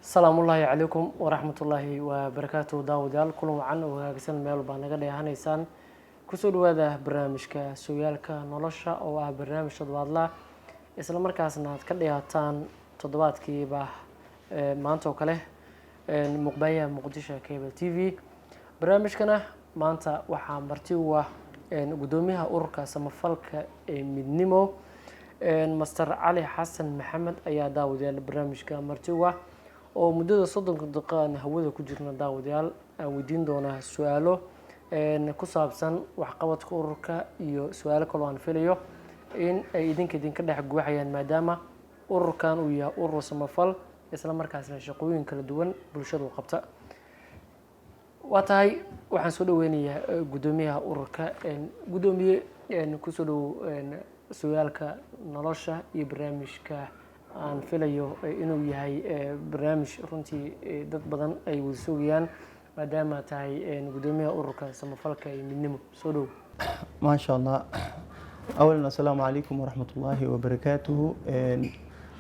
Asalaamullaahi calaykum waraxmatullaahi wabarakaatu. Daawadayaal, kulan wacan oo hagaagsan meel baa naga dheehanaysaan. Kusoo dhawaada barnaamijka Sooyaalka Nolosha, oo ah barnaamij toddobaadla, isla markaasna aad ka dheehataan toddobaadkiiba maanta oo kale muqbaayaha Muqdisho Cable TV. Barnaamijkana maanta waxaa marti u ah guddoomiyaha ururka samafalka ee Midnimo, Master Cali Xasan Maxamed, ayaa daawadayaal barnaamijka marti u ah, oo muddada 30-ka daqiiqo aan hawada ku jirna daawadayaal aan weydiin doonaa su-aalo ku saabsan waxqabadka ururka iyo su-aalo kaloo aan filayo in ay idinka dhex guuxayaan, maadaama ururkan uu yahay urur samafal, isla markaasna shaqooyin kala duwan bulshadu qabta. Waa tahay, waxaan soo dhaweynayaa guddoomiyaha ururka. Guddoomiye, kusoo dhowow Sooyaalka Nolosha iyo barnaamijka aan filayo inuu yahay barnaamij runtii dad badan ay wada sugayaan, maadaama tahay guddoomiyaha ururka samafalka iyo Midnimo. Soo dhow. Maasha Allah. Awalan, assalaamu calaykum waraxmatullaahi wabarakaatuhu.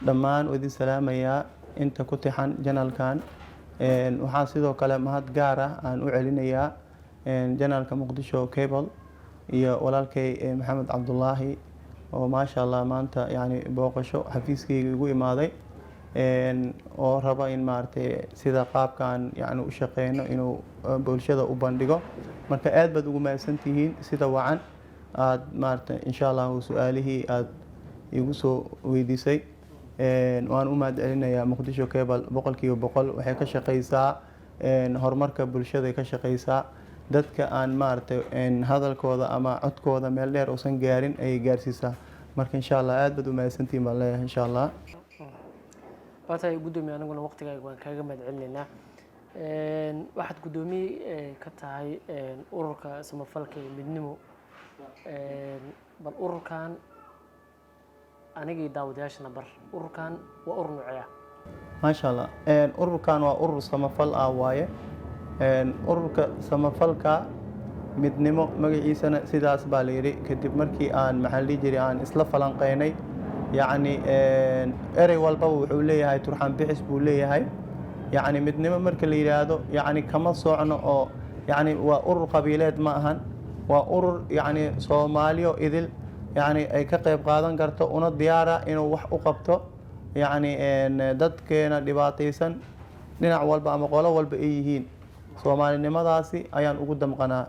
Dhammaan idin salaamayaa inta ku tixan channel-kan. Waxaan sidoo kale mahad gaar ah aan u celinayaa channel-ka Muqdisho Cable iyo walaalkay Maxamed Cabdulaahi, oo maasha Allah maanta yani booqasho xafiiskayga igu imaaday, oo raba in maaragtay sida qaabkan yani u shaqeyno inuu bulshada u bandhigo. Marka aad baad ugu mahadsantihiin sida wacan aad maaragtay insha Allahu su-aalihii aad igu soo weydiisay. Waan u mahad celinayaa Muqdisho Cable 100%. Waxay ka shaqeysaa horumarka bulshada, ka shaqeysaa dadka aan maaragtay hadalkooda ama codkooda meel dheer uusan gaarin ayay gaarsiisaa. Marka insha Allah aad baad u mahadsantihiin baan leeyahay insha Allah. Waa tahay, guddoomiye, aniguna waqtigaaga waan kaaga mahad celinaynaa. Waxaad guddoomiye ka tahay ururka samafalka ee Midnimo. Bal ururkan anigii daawadayaashana bar, ururkan waa urur noocee ah? Maasha Allah, ururkan waa urur samafal ah waaye. Ururka samafalka Midnimo magaciisana sidaas baa la yidhi kadib markii aan, maxaa la dhihi jiray, aan isla falanqeynay. Yacni erey walbaba wuxuu leeyahay turxaan bixis buu leeyahay. Yacni midnimo marka la yidhaahdo, yacni kama soocno oo yacni waa urur qabiileed ma ahan. Waa urur yacni Soomaaliyo idil yacni ay ka qayb qaadan karto, una diyaara inuu wax u qabto yacni dadkeena dhibaataysan dhinac walba ama qolo walba ay yihiin. Soomaalinimadaasi ayaan ugu damqanaa.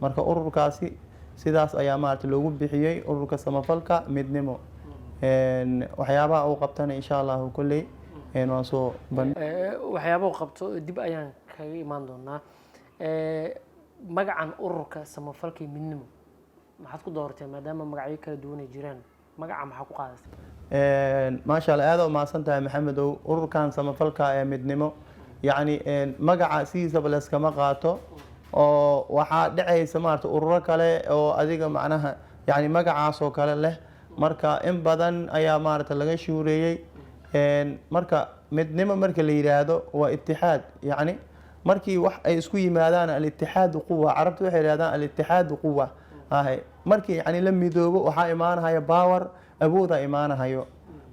Marka ururkaasi sidaas ayaa maarata loogu bixiyey, ururka samafalka Midnimo. Waxyaabaha uu qabtana insha Allahu kolley waan soo Waxyaabaha uu qabto dib ayaan kaga imaan doonaa. Magacan ururka samafalka iyo Midnimo maxaad ku dooratee, maadaama magacyo kala duwan ay jiraan? Magaca maxaa ku qaadatay? Maasha Allah, aada umahadsan tahay, Maxamedow. Ururkan samafalka ee Midnimo yacni magaca sidiisaba layskama qaato, oo waxaa dhacaysa maarata ururo kale oo adiga macnaha yacni magacaasoo kale leh. Marka in badan ayaa maarata laga shuureeyey. Marka midnimo marka la yidhaahdo waa itixaad, yacni markii wax ay isku yimaadaan, alitixaadu quwa. Carabta waxay yidhahdaan alitixaadu quwa ahe. Markii yani la midoobo waxaa imaanahaya power, awooda imaanahayo.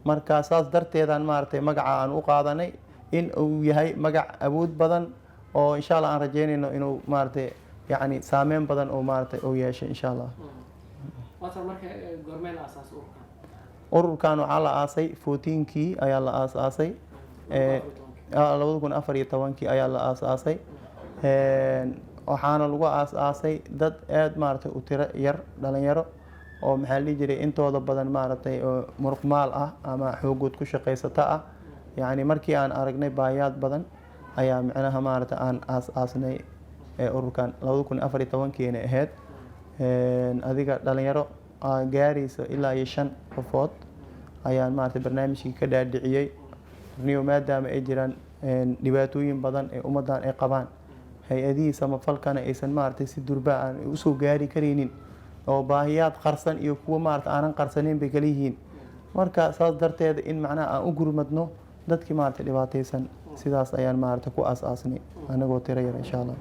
Marka saas darteedaan maaragtay magaca aan u qaadanay, in uu yahay magac awood badan oo insha Allah aan rajeynayno inuu maaragtay yacni saameyn badan oo maaragtay uu yeeshay insha Allah. Marka goormee la aasaasay ururkan? Ururkan waxaa la aasay 14-kii ayaa la aas-aasay, 2014-kii ayaa la aas-aasay. Waxaana lagu aas-aasay dad aada maaragtay u tiro yar, dhalinyaro oo, maxaa la dhihi jiray, intooda badan maaragtay oo muruqmaal ah ama xoogood ku shaqaysata ah. Yacni markii aan aragnay baahiyaad badan ayaa micnaha maaragtay aan aas-aasnay ururkan 2014-kiina ahayd. Adiga dhalinyaro gaaraysa ilaa iyo shan qofood ayaan maaragtay barnaamijkii ka dhaadhiciyey niyo, maadaama ay jiraan dhibaatooyin badan ee ummaddan ay qabaan, hay-adihii samafalkana aysan maaragtay si durba aan usoo gaari karaynin, oo baahiyaad qarsan iyo kuwo maarata aanan qarsaneyn bay kala yihiin. Marka saas darteeda in macnaha aan u gurmadno dadkii maaragtay dhibaataysan, sidaas ayaan maaragtay ku aas-aasnay anagoo tiro yar insha Allah.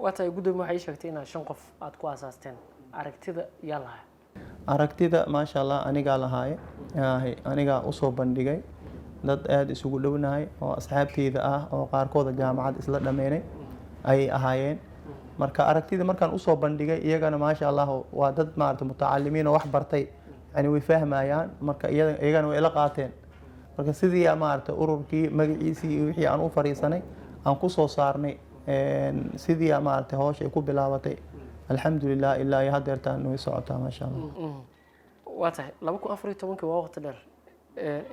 Waa tahay, guddoomiye, waxay ii sheegtay inaad shan qof aada ku aasaasteen. Aragtida yaa lahaa? Aragtida, maasha Allah, anigaa lahaaye, anigaa usoo bandhigay. Dad aada isugu dhownahay oo asxaabteyda ah oo qaarkooda jaamacad isla dhameynay ayay ahaayeen. Marka aragtida markaan usoo bandhigay, iyagana, maasha Allah, waa dad maarata mutacalimiin oo wax bartay, yani way fahmayaan. Marka iyagana way ila qaateen. Marka sidii maarata ururkii magaciisii iyo wixii aan u fariisanay aan kusoo saarnay, sidii maarata howsha ay ku bilaabatay, alxamdulilah, ilaa iyo haddeertaan way socotaa, maasha Allah. Waa tahay. 2014-kii waa waqti dheer.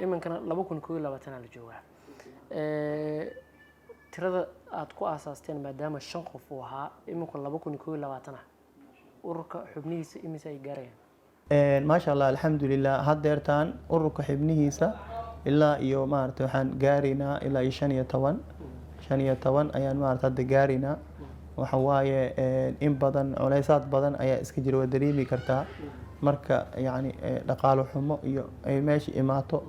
Iminkana 2021-aa la joogaa. Tirada aada ku aasaasteen, maadaama shan qof uu ahaa, iminku 2021 ah, ururka xubnihiisa imise ay gaarayaan? Maasha Allah, alxamdulilah, haddeertaan ururka xubnihiisa ilaa iyo maarata waxaan gaaraynaa ilaa iyo 15, 15 ayaan maarata hadda gaaraynaa. Waxa waaye, in badan culeysaad badan ayaa iska jira, waa dareemi kartaa. Marka yacni dhaqaalo xumo iyo ay meesha imaato.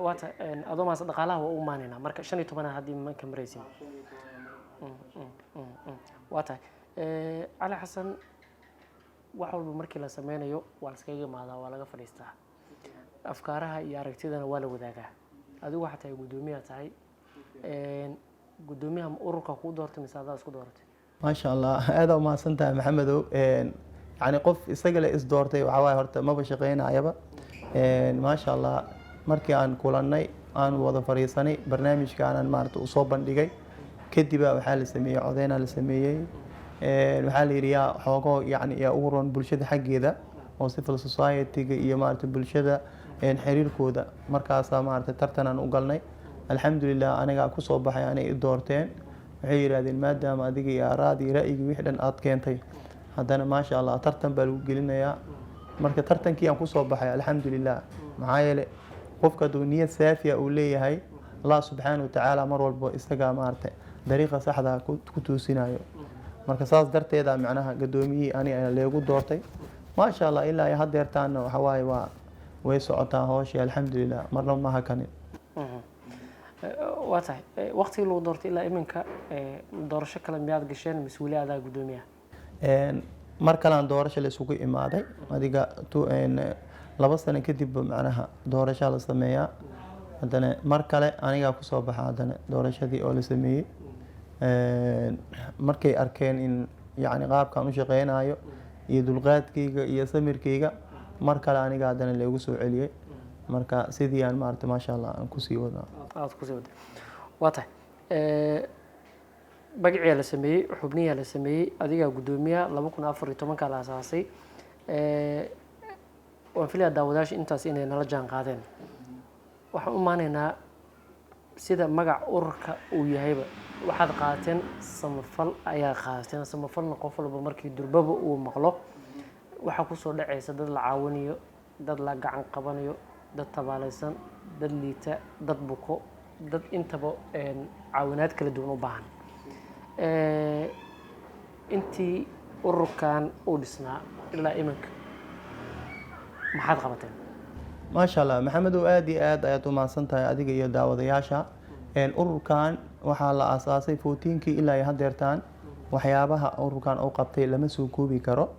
Waa tahay. Adoo maase, dhaqaalaha waa u maanaynaa. Marka 15-aa haddii imanka maraysin. Waa tahay. Cali Xasan, wax walba markii la sameynayo waa la iskaga imaadaa, waa laga fadhiistaa, afkaaraha iyo aragtidana waa la wadaagaa. Adigu waxaa tahay guddoomiyaha tahay. Guddoomiyaha ma ururka kuu doortay mise adaa isku dooratay? Maasha Allah, aada umahadsan tahay, Maxamedow. Yani qof isaga le is doortay waxaa waaye horta maba shaqeynayaba. Maasha Allah, markii aan kulannay, aan wada fadhiisanay, barnaamijkaanan maarata usoo bandhigay, kadiba waxaa la sameeyey codeynaa la sameeyey. Waxaa la yidhi, yaa xoogoo yani yaa ugu roon bulshada xaggeeda oo civil society-ga iyo maarata bulshada xiriirkooda. Markaasaa maarata tartanaan u galnay. Alxamdulilah, anigaa kusoo baxay, anay i doorteen. Waxay yidhahdeen, maadaama adiga iyo aaraadii ra'yigii wixii dhan aad keentay, haddana, maasha Allah, tartan baa lagu gelinayaa. Marka tartankii aan kusoo baxay, alxamdulilah. Maxaa yeele, qofka hadduu niyad saafiya uu leeyahay, Allah subxaana watacaala mar walba isagaa maarata dariiqa saxda ku toosinayo. Marka saas darteeda macnaha guddoomiyihii ani leegu doortay, maasha Allah. Ilaa iyo haddeertaana waxawaaye waa way socotaa hooshii, alxamdulilah, marnaba ma hakanin. Waa tahay. Waqtigii lagu doortay ilaa iminka, doorasho kale miyaad gasheen mise weli adaa guddoomiyaha? Mar kalean doorasho la isugu imaaday. Adiga 2 sano kadib macnaha doorashaa la sameeyaa. Haddana mar kale anigaa kusoo baxa. Haddana doorashadii oo la sameeyey, markay arkeen in yacni qaabkaan u shaqeynayo iyo dulqaadkayga iyo samirkayga, mar kale aniga haddana laigu soo celiyey. Marka sidii aan maarata, maasha Allah, aan kusii wadaa. Aada kusii waday. Waa tahay. Magaciyaa la sameeyey, xubniyaa la sameeyey, adigaa guddoomiyaha, 2014-ka la asaasay. Waan filayaa daawadayaasha intaas inay nala jaan qaadeen. Waxaan u maanaynaa sida magac ururka uu yahayba, waxaad qaateen samafal ayaa qaateen. Samafalna qof walba markii durbaba uu maqlo, waxaa kusoo dhacaysa dad la caawinayo, dad la gacan qabanayo, dad tabaalaysan, dad liita, dad buko, dad intaba caawinaad kala duwan u baahan. Intii ururkan uu dhisnaa ilaa iminka, maxaad qabateen? Maasha Allah, Maxamedow, aada iyo aad ayaad u mahadsan tahay, adiga iyo daawadayaasha. Ururkan waxaa la aasaasay 14-kii. Ilaa iyo haddeertaan waxyaabaha ururkan uu qabtay lama soo koobi karo.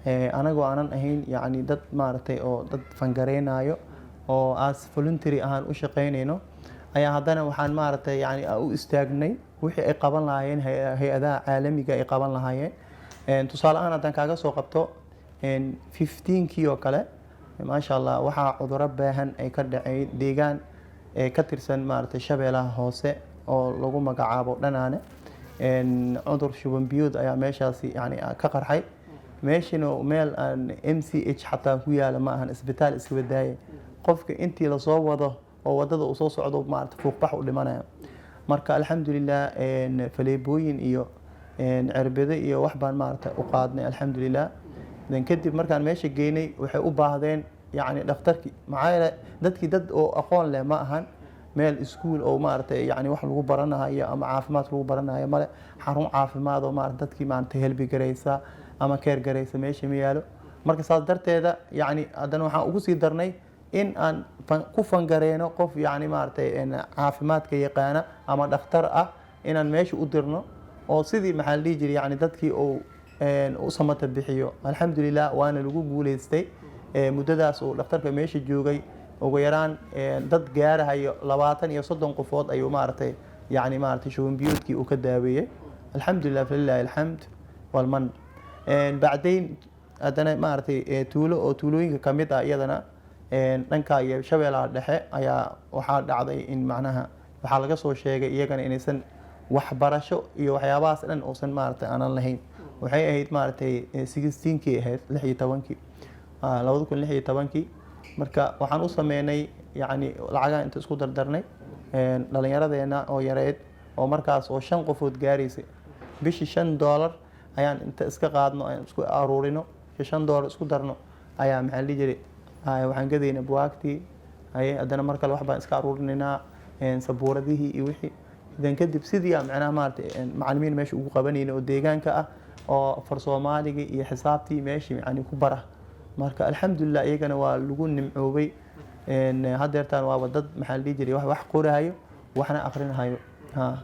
Anagoo aanan ahayn yacni dad maaragtay oo dad fangareynayo oo as voluntary ahaan u shaqeynayno ayaa haddana waxaan maaragtay yani u istaagnay wixii ay qaban lahaayeen hay-adaha caalamiga ay qaban lahaayeen. Tusaale ahaan haddaan kaaga soo qabto, 15-kii oo kale, maasha Allah, waxaa cuduro baahan ay ka dhaceen deegaan ee ka tirsan maaragtay Shabeelaha Hoose oo lagu magacaabo Dhanaane. Cudur shuban biyood ayaa meeshaasi yani ka qarxay. Meeshina meel aan MCH xataa ku yaala ma ahan, isbitaal iska badaaye. Qofka intii lasoo wado oo wadada uu soo socdo, maarata fuuqbax u dhimanaya. Marka alxamdulilah, faleebooyin iyo cirbido iyo wax baan maarata u qaadnay, alxamdulilah. Dan kadib markaan meesha geynay, waxay u baahdeen yacni dhakhtarkii. Maxaa yeele, dadkii dad oo aqoon leh ma ahan. Meel iskuul oo maaragtay yani wax lagu baranayo ama caafimaad lagu baranayo male. Xarun caafimaad oo maarata dadkii maarata helbi garaysa ama care garaysa meesha ma yaalo. Marka saas darteeda yacni haddana waxaan ugu sii darnay in aan ku fangareeno qof yacni maaragtay caafimaadka yaqaana ama dhakhtar ah inaan meesha u dirno, oo sidii maxaa la dhihi jiray yani dadkii uu u samata bixiyo. Alxamdulilah, waana lagu guuleystay. Muddadaas uu dhakhtarka meesha joogay. Ugu yaraan dad gaarahayo 20 iyo 30 qofood ayuu, maaragtay, yani maaragtay, shuban biyoodkii uu ka daaweeyey. Alxamdulilah, falilahi alxamd walman. Bacdayn haddana, maaragtay, tuulo oo tuulooyinka kamid ah iyadana dhanka iyo Shabeellaha Dhexe ayaa waxaa dhacday in macnaha waxaa laga soo sheegay iyagana inaysan waxbarasho iyo waxyaabahaas dhan uusan, maaragtay, aanan lahayn. Waxay ahayd, maaragtay, 16-kii ahayd, 16-kii, 2016-kii. Marka waxaan u sameynay, yacni, lacagaha inta isku dardarnay dhalinyaradeena oo yareyd oo markaas oo shan qofood gaaraysay, bishii $5 ayaan inta iska qaadno, ayaan isku aruurino, $5 isku darno ayaa, maxaa la dhihi jiray, waxaan gadaynaa buwaagtii. Haye, haddana mar kale wax baan iska aruurinaynaa, sabuuradihii iyo wixii. Idan kadib sidii aan macnaha, maaragtay, macallimiin meesha ugu qabanayna oo deegaanka ah oo far Soomaaliga iyo xisaabtii meeshii yani ku bara. Marka alxamdulilah, iyagana waa lagu nimcoobay. Haddeertaan waaba dad, maxaa la dhihi jiray, wax qorahayo waxna aqrinahayo. Ha,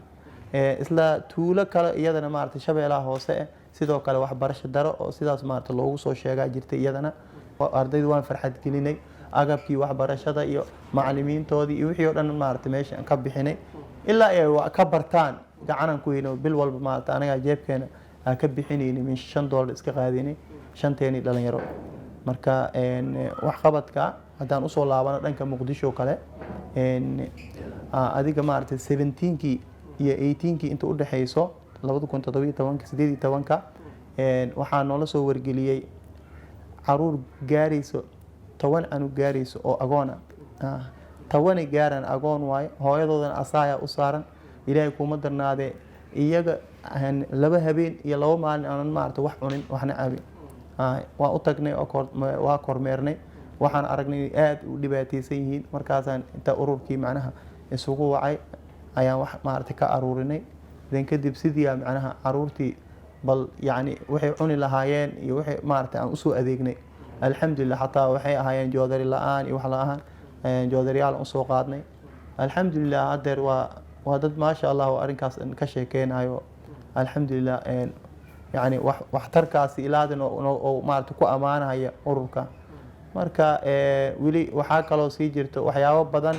isla tuulo kale iyadana, maaragtay, Shabeelaha Hoose eh, sidoo kale waxbarasho daro oo sidaas, maaragtay, loogu soo sheegaa jirtay. Iyadana ardaydu waan farxad gelinay, agabkii waxbarashada iyo macallimiintoodii iyo wixii oo dhan, maaragtay, meesha aan ka bixinay ilaa ay ka bartaan. Gacanaan ku hayno bil walba, maaragtay, anagaa jeebkeena aan ka bixinayni, min $5 iska qaadinay shanteeni dhalinyaro. Marka waxqabadka haddaan usoo laabano dhanka Muqdisho kale, adiga, maaragtay, 17-kii iyo 18-kii inta udhexeyso, 2017-ka, 18-ka, waxaa noola soo wargeliyey caruur gaarayso 10 canug gaarayso oo agoona. 10-ay gaaraan, agoon waayo, hooyadoodana asaaya u saaran. Ilaahay kuma darnaadee, iyaga 2 habeen iyo 2 maalin aanan, maarata, wax cunin waxna cabin. Waa u tagnay oo waa kormeernay. Waxaan aragnay inay aada u dhibaateysan yihiin. Markaasaan inta ururkii macnaha isugu wacay ayaan wax, maarata, ka aruurinay. Dan kadib sidii macnaha caruurtii bal yacni waxay cuni lahaayeen iyo waxay, maarata, aan usoo adeegnay. Alxamdulilah, xataa waxay ahaayeen joodari la-aan iyo wax la-aan, joodariyaal aan usoo qaadnay. Alxamdulilah, haddeer waa dad, maasha Allah, oo arrinkaas ka sheekeynayo. Alxamdulilah, yani waxtarkaasi ilaadan oo, maarata, ku ammaanaya ururka. Marka weli waxaa kaloo sii jirto waxyaabo badan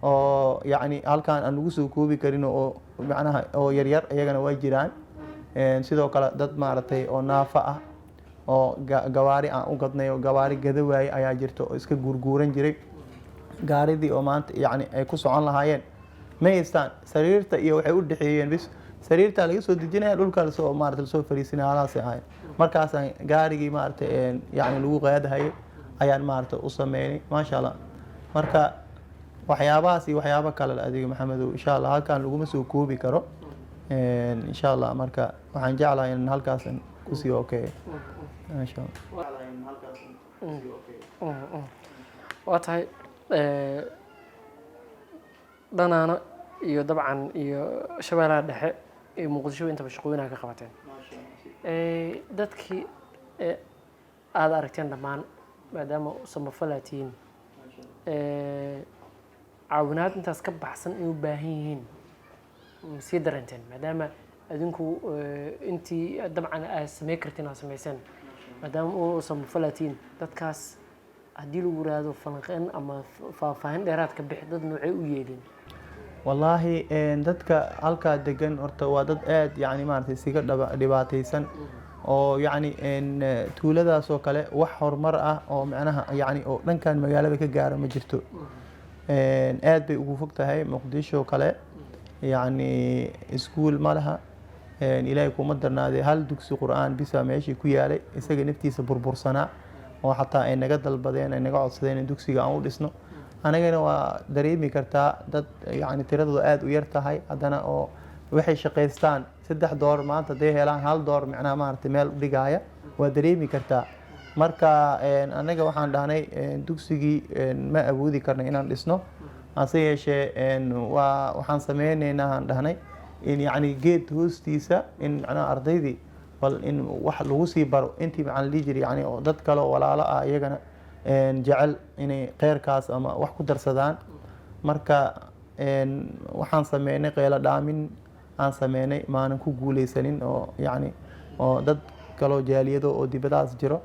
oo yacni halkan aan lagu soo koobi karin oo macnaha oo yaryar, iyagana way jiraan. Sidoo kale dad, maaragtay, oo naafo ah oo gawaari aan u gadnay oo gawaari gada waayey ayaa jirta oo iska guurguuran jiray. Gaaridii oo maanta yacni ay ku socon lahaayeen ma haystaan. Sariirta iyo waxay u dhexeeyeen bis sariirtaa laga soo dejinaya, dhulka lasoo, maarata, lasoo fariisinaya, halaasay ahayn. Markaasaan gaarigii, maaragtay, yacni lagu qaadahayay ayaan, maaragtay, u sameynay, maasha Allah. Marka waxyaabahaas iyo waxyaabo kale, adiga Maxamedow, insha Allah halkan laguma soo koobi karo, insha Allah. Marka waxaan jeclahay in halkaas kusii okay, maasha Allah. Waa tahay. Dhanaano iyo dabcan iyo Shabeellaha Dhexe iyo Muqdisho intaba shaqooyinaha ka qabateen. Dadkii aada aragteen dhammaan, maadaama samafalaa tihiin, caawinaad intaas ka baxsan ay u baahan yihiin ma sii dareenteen, maadaama adinku intii dabcan aad samey kartiin aad sameyseen, maadaama uu samafalaa tihiin? Dadkaas haddii lagu yiraahdo falanqeyn ama faahfaahin dheeraad ka bixi, dad noocay u yeelin? Wallaahi, dadka halkaa degan horta waa dad aad, yani, maaragtay, isiga dhibaataysan oo yacni tuuladaas oo kale wax horumar ah oo macnaha yacni oo dhankan magaalada ka gaara ma jirto. Aad bay ugu fog tahay Muqdisho kale. Yacni iskuul ma laha. Ilaahay kuma darnaadee, hal dugsi Qur-aan bisa meeshii ku yaalay, isaga naftiisa burbursanaa oo xataa ay naga dalbadeen, ay naga codsadeen in dugsiga aan u dhisno. Anagana waa dareemi kartaa dad yacni tiradooda aada u yar tahay, haddana oo waxay shaqaystaan $3 maanta hadday helaan, $1 macnaha, maaragtay, meel u dhigaaya, waa dareemi kartaa. Marka anaga waxaan dhahnay dugsigii ma awoodi karna inaan dhisno, hase yeeshee waa waxaan sameyneynaa, aan dhahnay, in yacni geed hoostiisa in macnaha ardaydii bal in wax lagu sii baro intii, maxaa la dhihi jiray, yani oo dad kale oo walaalo ah iyagana jecel inay kheyrkaas ama wax ku darsadaan. Marka waxaan sameynay qeylo dhaamin aan sameynay, maanan ku guuleysanin oo yacni oo dad kaloo jaaliyado oo dibadahaas jiro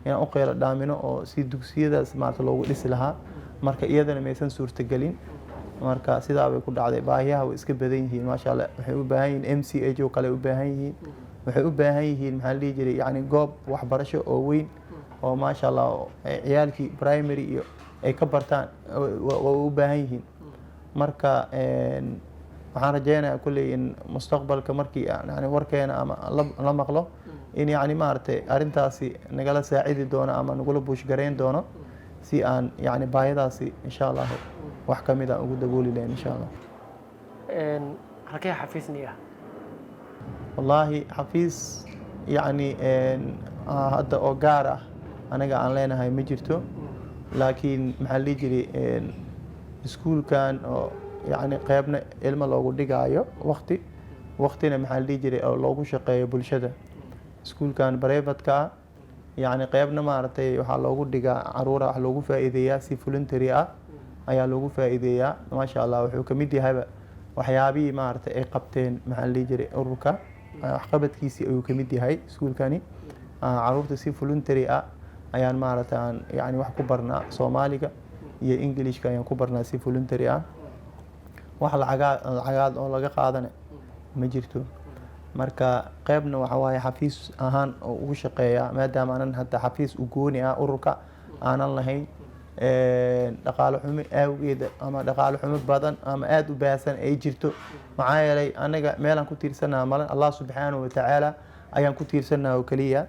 inaan u qeylo dhaamino oo si dugsiyadaas, maarata, loogu dhisi lahaa. Marka iyadana maysan suurtagelin. Marka sidaa bay ku dhacday. Baahiyaha way iska badan yihiin, maasha Allah. Waxay u baahan yihiin MCH oo kale u baahan yihiin, waxay u baahan yihiin, maxaa la dhihi jiray, yani goob waxbarasho oo weyn oo, maasha Allah, oo ay ciyaalkii primary iyo ay ka bartaan way u baahan yihiin. Marka waxaan rajeynayaa kulley in mustaqbalka markii yani warkeena ama la maqlo in yani maaragtay arrintaasi nagala saacidi doono ama nagula push-gareyn doono si aan yani baahidaasi, insha Allahu, wax ka mid aan ugu dabooli lahayn, insha Allah. Halkee xafiisni ah? Wallaahi xafiis yacni hadda oo gaar ah anaga aan leenahay ma jirto, laakiin maxaa la dhihi jiray, iskuulkan oo yacni qeybna ilmo loogu dhigaayo, waqti waqtina, maxaa la dhihi jiray, oo loogu shaqeeyo bulshada, iskuulkan private-ka ah, yacni qeybna maaragtay waxaa loogu dhigaa caruura, wax loogu faa'iideeyaa, si voluntary ah ayaa loogu faa'iideeyaa. Maasha Allah, wuxuu kamid yahayba waxyaabihii maaragtay ay qabteen, maxaa la dhihi jiray, ururka waxqabadkiisii ayuu kamid yahay iskuulkani. Caruurta si voluntary ah ayaan maaragtay aan yani wax ku barnaa. Soomaaliga iyo Englishka ayaan ku barnaa si voluntary ah. Wax lacagaa lacagaad oo laga qaadana ma jirto. Marka qeybna waxa waaye xafiis ahaan oo ugu shaqeeya, maadaama aanan hadda xafiis u gooni ah ururka aanan lahayn, dhaqaale xumo awgeeda ama dhaqaale xumo badan ama aada u baahsan ay jirto. Maxaa yeelay anaga meelaan ku tiirsanaha malan, Allah subxaanahu watacaala ayaan ku tiirsanaha oo keliya.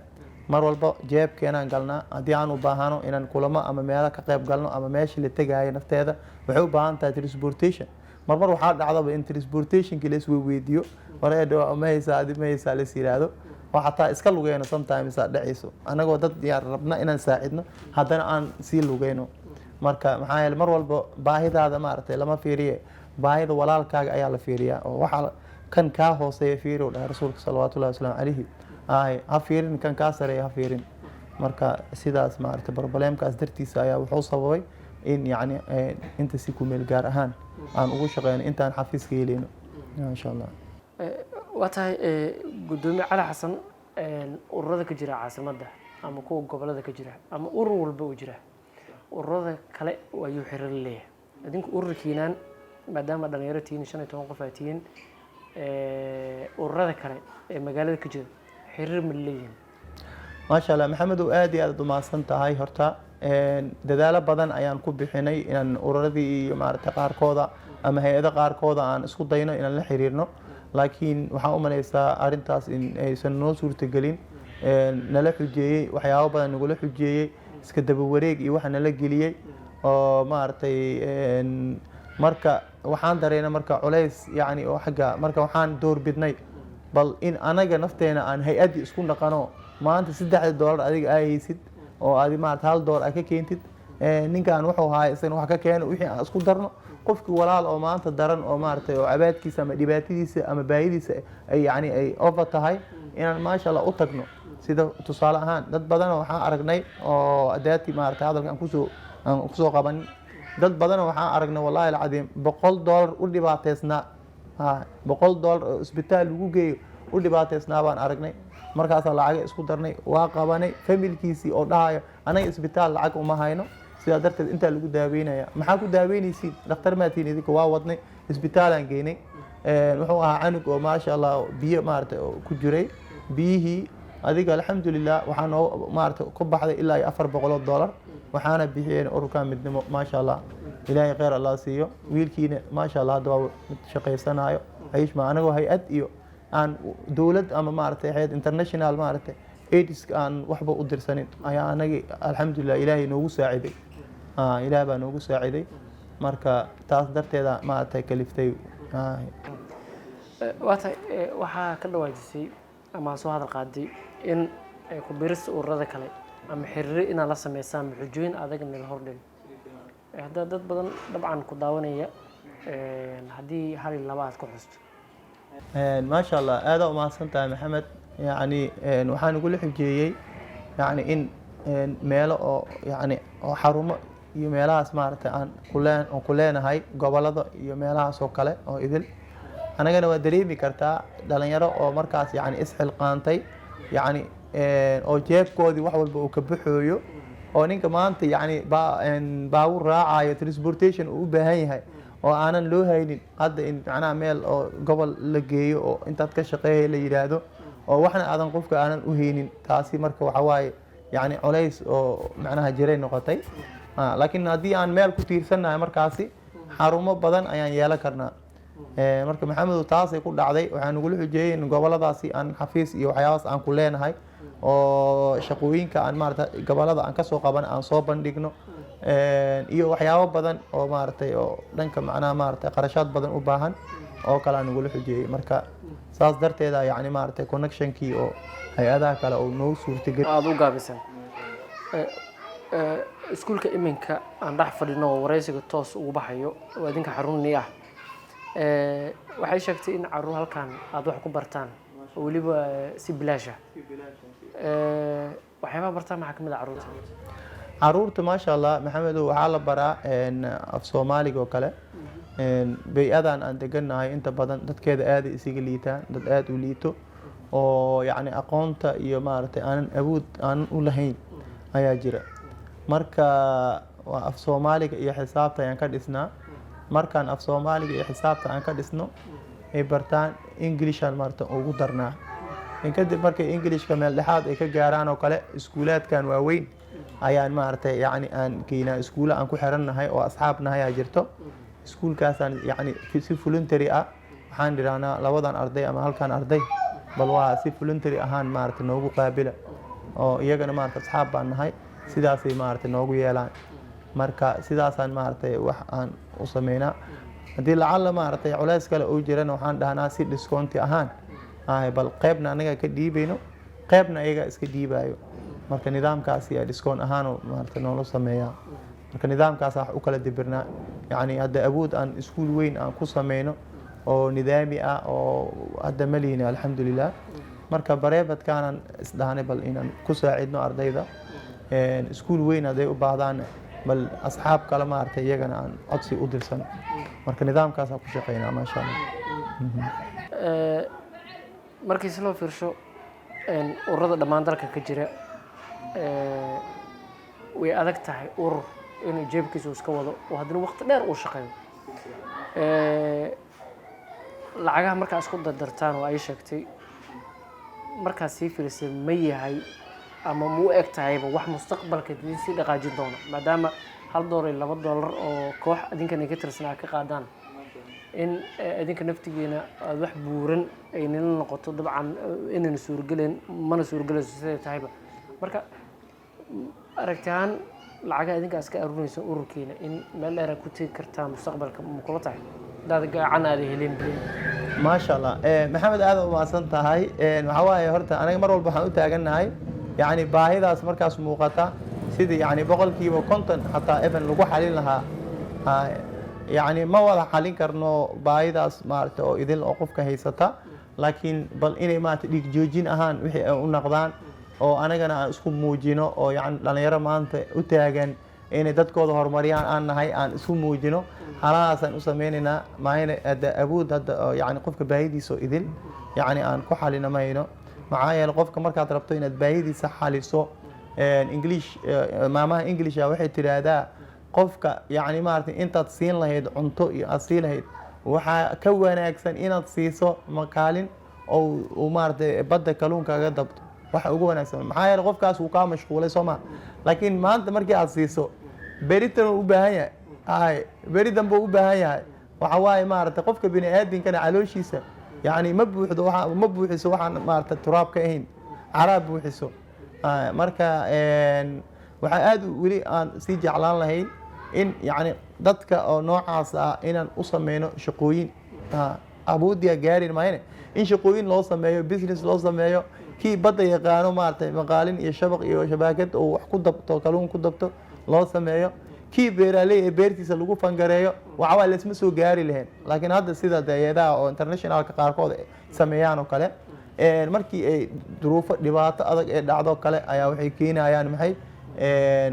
Mar walba jeebkeenaan galnaa haddii aan u baahano inaan kulamo ama meelo ka qayb galno ama meesha la tegaayo nafteeda waxay u baahan tahay transportation. Marmar waxaa dhacdaba in transportationkii la isweydiiyo, wareedho ma haysaa, adi ma haysaa, las yiraahdo oo xataa iska lugeyno. Sometimes aa dhacayso anagoo dad yaan rabna inaan saacidno, haddana aan sii lugeyno. Marka maxaa yeele mar walba baahidaada maaragtay lama fiiriye, baahida walaalkaaga ayaa la fiiriyaa, oo waxaa kan kaa hooseeya fiiri u dhahay rasuulka salawaatullahi wasalaamu calayhi. Ay ha fiirin kan kaa sareeya, ha fiirin. Marka sidaas maaragtay problemkaas dartiisa ayaa wuxuu sababay in yacni inta si ku meel gaar ahaan aan ugu shaqeyno intaan xafiiska helayno, insha Allah. Waa tahay, Gudoomiye Cali Xasan. Ururada ka jira caasimadda ama kuwa gobolada ka jira ama urur walba uu jira, ururada kale ayuu xiriir leeyahay. Idinku ururkiinaan, maadaama dhalinyaro tihiin, 15 qof aa tihiin, ururada kale ee magaalada ka jira xiriir ma leeyihiin? Maasha Allah, Maxamedow, aad iyo aad umahadsan tahay. Horta dadaalo badan ayaan ku bixinay inaan ururadii iyo maaragtay qaarkooda ama hay-ado qaarkooda aan isku dayno inaan la xiriirno, laakiin waxaan u malaysaa arrintaas in aysan noo suurtagelin. Nala xujeeyey, waxyaabo badan nagula xujeeyey, iska daba wareeg iyo waxa nala geliyey oo maaragtay. Marka waxaan dareynay marka culays yacni oo xagga. Marka waxaan doorbidnay bal in anaga nafteena aan hay-addii isku dhaqano. Maanta $3 adiga aa haysid oo adi maarata $1 aa ka keentid, ninkan wuxuu haaya isagana wax ka keeno, wixii aan isku darno, qofkii walaal oo maanta daran oo maaragtay oo cabaadkiisa ama dhibaatadiisa ama baahidiisa ay yacni ay over tahay inaan, maasha Allah, u tagno. Sida tusaale ahaan dad badan waxaan aragnay oo adaati maaragtay hadalka aan kusoo qabanin, dad badan waxaan aragnay, wallahi alcadiim, $100 u dhibaateysnaa, ha, $100 oo isbitaal lagu geeyo u dhibaateysnaa baan aragnay. Markaasaa lacaga isku darnay, waa qabanay familkiisii oo dhahayo anaga isbitaal lacag uma hayno, sidaa darteed intaa lagu daaweynaya. Maxaa ku daaweynaysiin? Dhakhtar maatiin idinka? Waa wadnay, isbitaalaan geynay. Wuxuu ahaa canug oo, maasha Allah, biyo maaragtay oo ku jiray biyihii. Adiga alxamdulilah waxaa noo maaragtay ku baxday ilaa iyo $400, waxaana bixiyeen ururka Midnimo. Maasha Allah, Ilaahay kheyr Allah siiyo. Wiilkiina, maasha Allah, hadda waa mid shaqaysanayo ciishma. Anagoo hay-ad iyo aan dowlad ama maaragtay hay-ad international maaragtay aids aan waxba u dirsanin ayaa anagi alxamdulilah Ilaahay noogu saaciday. Ilaah baa noogu saaciday. Marka taas darteeda maaragtay kaliftay. Waa tahay. Waxaa ka dhawaajisay ama soo hadal qaaday in ku biirista ururada kale ama xiriiro inaad la sameysaan xujooyin adag nala hordhigo. Hadda dad badan dabcan ku daawanaya, haddii hal iyo laba aad ku xusto. Maasha Allah, aada umahadsan tahay, Maxamed. Yacni waxaan igula xujeeyey yacni in meelo oo yacni oo xarumo iyo meelahaas maaragtay aan ku leenahay gobolada iyo meelahaas oo kale oo idil. Anagana waa dareemi kartaa dhalinyaro oo markaas yacni isxilqaantay, yacni oo jeebkoodii wax walba uu ka baxooyo. Oo ninka maanta yacni baabuur raacayo, transportation uu u baahan yahay oo aanan loo haynin hadda, in macnaha meel oo gobol la geeyo oo intaad ka shaqeeya la yidhaahdo oo waxna aadan qofka aanan u haynin, taasi marka waxa waaye yacni culays oo macnaha jiray noqotay. Laakiin haddii aan meel ku tiirsannahay, markaasi xarumo badan ayaan yeelan karnaa. Marka Maxamedow, taasay ku dhacday. Waxaa nagula xujeeyey in goboladaasi aan xafiis iyo waxyaabahaas aan ku leenahay oo shaqooyinka aan maarata gobolada aan kasoo qaban aan soo bandhigno iyo waxyaabo badan oo maaragtay oo dhanka macnaha maaragtay qarashaad badan u baahan oo kale aan nagula xujeeyey. Marka saas darteeda yacni maaragtay connectionkii oo hay-adaha kale oo noogu suurtageli. Aada u gaabisan. Iskuulka iminka aan dhex fadhino oo wareysiga toos ugu baxayo oo idinka xarunni ah, waxay sheegtay in caruur halkan aada wax ku bartaan oo weliba si bilaash ah. Waxyaabaha bartaan maxaa kamid ah caruurta? Caruurta, maasha Allah, Maxamedow, waxaa la baraa af Soomaaliga oo kale. Bay-adan aan degannahay inta badan dadkeeda aaday isaga liitaan, dad aada u liito oo yacni aqoonta iyo maaragtay aanan awood aanan u lahayn ayaa jira. Marka waa af Soomaaliga iyo xisaabta ayaan ka dhisnaa. Markaan af Soomaaliga iyo xisaabta aan ka dhisno ay bartaan, Englishaan maarata ugu darnaa. In kadib markay Englishka meel dhexaad ay ka gaaraan oo kale, iskuulaadkan waaweyn ayaan maaragtay yacni aan geynaa. Iskuulla aan ku xirannahay oo asxaabnahay aa jirto. Iskuulkaasaan yacni si voluntary ah waxaan idhahnaa, labadan arday ama halkan arday bal waa si voluntary ahaan maaragtay noogu qaabila, oo iyagana maaragtay asxaab baan nahay, sidaasay maaragtay noogu yeelaan. Marka sidaasaan maaragtay wax aan u sameynaa. Haddii lacalla maaragtay culays kale uu jirana, waxaan dhahnaa si discount ahaan bal qeybna anaga ka dhiibayno, qeybna iyaga iska dhiibayo. Marka nidaamkaasi discount ahaan maaragtay noola sameeyaa. Marka nidaamkaas wax u kala dibirnaa. Yacni hadda awood aan iskuul weyn aan ku sameyno oo nidaami ah oo hadda ma lihina, alxamdulilah. Marka privatekaanan isdhahnay bal inaan ku saacidno ardayda. Iskuul weyn hadday u baahdaan, bal asxaab kale maaragtay iyagana aan codsi u dirsano. Marka nidaamkaasaan ku shaqeynaa, maasha Allah. Markii si loo fiirsho ururada dhammaan dalka ka jira, way adag tahay urur inuu jeebkiisa iska wado oo haddana waqti dheer uu shaqeeyo. Lacagaha markaa isku dardartaan oo ay sheegtay markaad sii fiirisay, ma yahay ama ma u eg tahayba wax mustaqbalka idin sii dhaqaajin doona, maadaama $1 iyo $2 oo koox idinkan ka tirsan aad ka qaadaan in idinka naftigiina aada wax buuran ay nila noqoto? Dabcan inayna suurogelayn, mana suurogelayso siday tahayba. Marka aragti ahaan, lacagaha idinka iska arurinaysa ururkiina in meel dheer aad ku tegi kartaa mustaqbalka, ma kula tahay hadaad gacan aada helin? Maasha Allah, Maxamed, aad u mahadsan tahay. Waxaa waaye horta anaga mar walba waxaan u taagannahay yacni baahidaas markaas muuqata sidii yacni 50% xataa even lagu xalin lahaa. Yacni ma wada xalin karno baahidaas maaragtay oo idil oo qofka haysata, laakiin bal inay maaragtay dhiig joojin ahaan wixii ay u noqdaan oo anagana aan isku muujino oo yacni dhalinyaro maanta u taagan inay dadkooda horumariyaan aan nahay aan isku muujino, halahaasaan u sameynaynaa. Maayna hadda awood hadda oo yacni qofka baahidiisa oo idil yacni aan ku xalino mayno. Maxaa yeele, qofka markaad rabto inaad baahidiisa xaliso, English, maamaha Englisha waxay tidhaahdaa, qofka yacni maaragtay intaad siin lahayd cunto iyo aad siin lahayd, waxaa ka wanaagsan inaad siiso makaalin oo uu maaragtay badda kalluunkaga dabto. Waxa ugu wanaagsan, maxaa yeele qofkaas wuu kaa mashquulay, soo ma? Laakiin maanta markii aad siiso, beritan uu u baahan yahay, ay beri dambe u baahan yahay. Waxa waaye maaragtay qofka bini aadinkana calooshiisa yacni ma buuxdo, waxa ma buuxiso waxaan maaragtay turaab ka ahayn, caraa buuxiso. Marka waxaa aad weli aan sii jeclaan lahayn in yacni dadka oo noocaas ah inaan u sameyno shaqooyin. Awooddiyaa gaarin maayne, in shaqooyin loo sameeyo, business loo sameeyo, kii badda yaqaano maaragtay maqaalin iyo shabaq iyo shabaakad oo wax ku dabto, kalluun ku dabto loo sameeyo, kii beeraaley ee beertiisa lagu fangareeyo. Waxawaa laisma soo gaari lahayn. Laakiin hadda sida hayadaha oo internationalka qaarkood ay sameeyaan oo kale, markii ay duruufo dhibaato adag ee dhacdo kale ayaa waxay keenayaan maxay,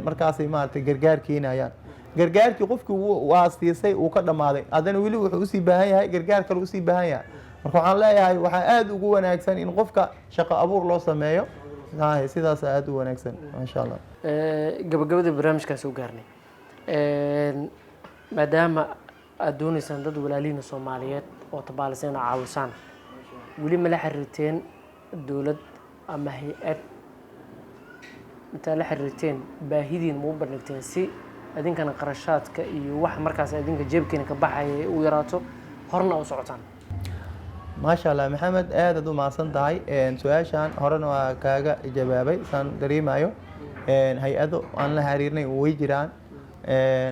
markaasay maaragtay gargaar keenayaan. Gargaarkii qofkii waa siisay, uu ka dhammaaday, haddana weli wuxuu usii baahan yahay gargaar kale usii baahan yahay. Marka waxaan leeyahay, waxaa aada ugu wanaagsan in qofka shaqo abuur loo sameeyo. Sidaas aada u wanaagsan, maasha Allah. Gabagabada barnaamijkaan soo gaarnay. Maadaama aada dooneysaan dad walaalihiina Soomaaliyeed oo tabaalisa inaad caawisaan, weli ma la xiriirteen dowlad ama hay-ad? Intaad la xiriirteen, baahidiin ma u bandhigteen si idinkana qarashaadka iyo wax markaas idinka jeebkiina ka baxaya ay u yaraato, horna u socotaan? Maasha Allah, Maxamed, aadaad u mahadsan tahay. Su-aashan horena waa kaaga jawaabay saan dareemayo. Hay-ado aan la xiriirnay way jiraan.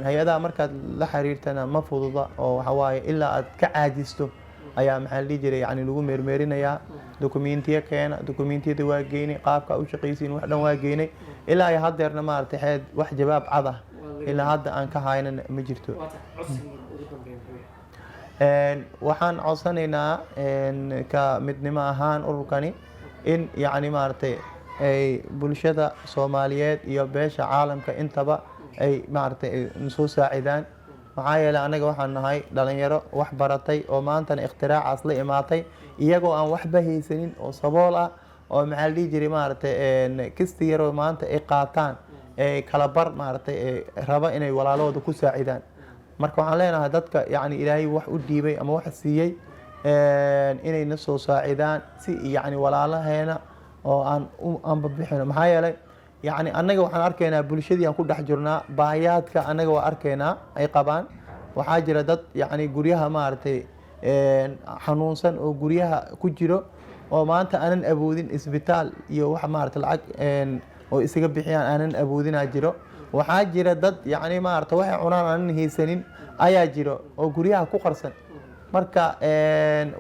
Hay-adaha markaad la xiriirtana ma fududa, oo waxa waaye ilaa aad ka caajisto ayaa, maxaa la dhihi jiray, yani lagu meermeerinayaa. Dokumentiyo keena, dokumentiyada waa geynay, qaabka u shaqaysiin wax dhan waa geynay. Ilaa iyo haddeerna maaragtay xeed wax jawaab cad ah ilaa hadda aan ka haynana ma jirto. Waxaan codsanaynaa ka midnimo ahaan ururkani in yacni maaragtay ay bulshada Soomaaliyeed iyo beesha caalamka intaba ay maaragtay ay soo saacidaan. Maxaa yeelay, anaga waxaan nahay dhalinyaro wax baratay oo maantana ikhtiraacas la imaatay, iyagoo aan waxba haysanin oo sabool ah, oo maxaa la dhihi jiray, maaragtay kisti yaroo maanta ay qaataan ee kala bar maaragtay ee raba inay walaalahooda ku saacidaan. Marka waxaan leenahay dadka yacni Ilaahay wax u dhiibay ama wax siiyey inay na soo saacidaan si yacni walaalaheena oo aan u anbabixino. Maxaa yeelay, yacni annaga waxaan arkaynaa bulshadii aan ku dhex jirnaa, baahiyaadka annaga waa arkaynaa ay qabaan. Waxaa jira dad yacni guryaha maaragtay xanuunsan oo guryaha ku jiro oo maanta aanan awoodin isbitaal iyo wax maaragtay lacag oo isaga bixiyaan aanan awoodinaa jiro. Waxaa jira dad yacni maaragtay waxay cunaan aanan haysanin ayaa jiro oo guryaha ku qarsan. Marka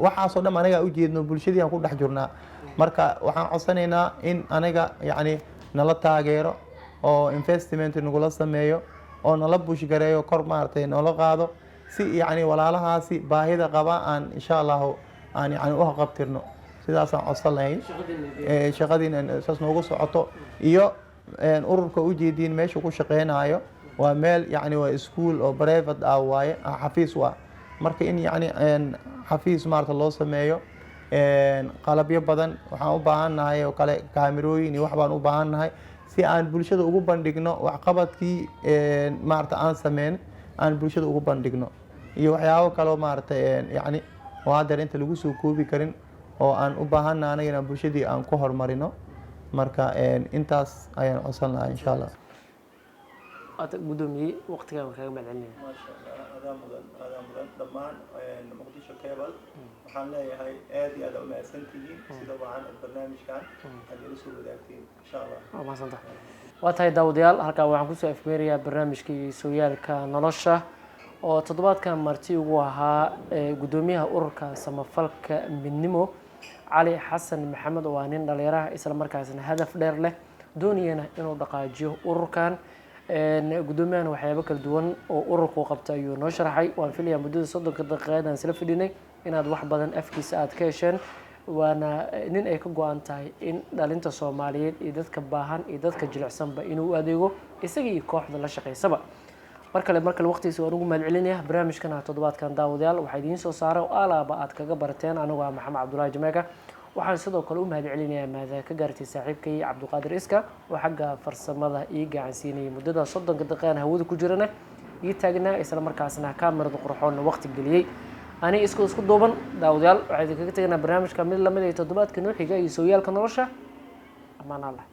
waxaasoo dhan anagaa ujeedno, bulshadii aan ku dhex jirnaa. Marka waxaan codsanaynaa in anaga yacni nala taageero oo investment nagula sameeyo oo nala push gareeyo, kor maaragtay noola qaado, si yacni walaalahaasi baahida qaba aan insha Allahu aan yacni u haqabtirno. Sidaasaan codsan lahayn. Shaqadiin saas noogu socoto. Iyo ururka ujeediin meesha ku shaqeynayo waa meel yacni waa school oo private ah waaye, xafiis waa. Marka in yacni xafiis maarata loo sameeyo, qalabyo badan waxaan u baahan nahay oo kale, kaamirooyin iyo wax baan u baahan nahay si aan bulshada ugu bandhigno waxqabadkii maarata aan sameyn, aan bulshada ugu bandhigno, iyo waxyaabo kaloo maaragtay yacni oo haddeer inta lagu soo koobi karin oo aan u baahannahay anaga inaan bulshadii aan ku horumarino. Marka intaas ayaan codsan lahaa, insha Allah. Waata, guddoomiyey, waqtigaa waan kaaga mahad celinaya. Maasha Allah, adaa mudan, adaa mudan. Dhammaan Muqdisho Cable waxaan leeyahay aad iyo aad u mahadsantihiin sida wacan aad barnaamijkan aad ila soo wadaagtiin, insha Allah. Waa mahadsantahay. Waa tahay, daawadayaal, halkaa waxaan kusoo afmeerayaa barnaamijkii Sooyaalka Nolosha oo toddobaadkan marti ugu ahaa guddoomiyaha ururka samafalka Midnimo, Cali Xasan Maxamed, oo ah nin dhalinyaraha isla markaasna hadaf dheer leh, doonayana inuu dhaqaajiyo ururkan. Guddoomiyahan waxyaabo kala duwan oo ururku qabta ayuu noo sharaxay. Waan filayaa muddada 30-ka daqiiqadeed aan isla fadhinay inaad wax badan afkiisa aad ka hesheen. Waana nin ay ka go-an tahay in dhalinta Soomaaliyeed iyo dadka baahan iyo dadka jilicsanba inuu u adeego, isaga iyo kooxda la shaqaysaba. Mar kale waqtigiisa waan ugu mahad celinaya. Barnaamijkana toddobaadkan, daawadayaal, waxaa idiin soo saaray oo alaaba aad kaga barateen anigoo ah Maxamed Cabdullaahi Jameeka. Waxaan sidoo kale u mahad celinayaa mahada ka gaartay saaxiibkay Cabdiqaadir Iska oo xagga farsamada ii gacansiinayay muddada 30-ka daqiiqan hawada ku jirana ii taagnaa, isla markaasna kaamirada qurxoonna waqti geliyey. Ani isku duuban, daawadayaal, waxaa idinkaga teganaa barnaamijka mid lamid ay toddobaadka noo xiga iyo Sooyaalka Nolosha. Amaan Allah.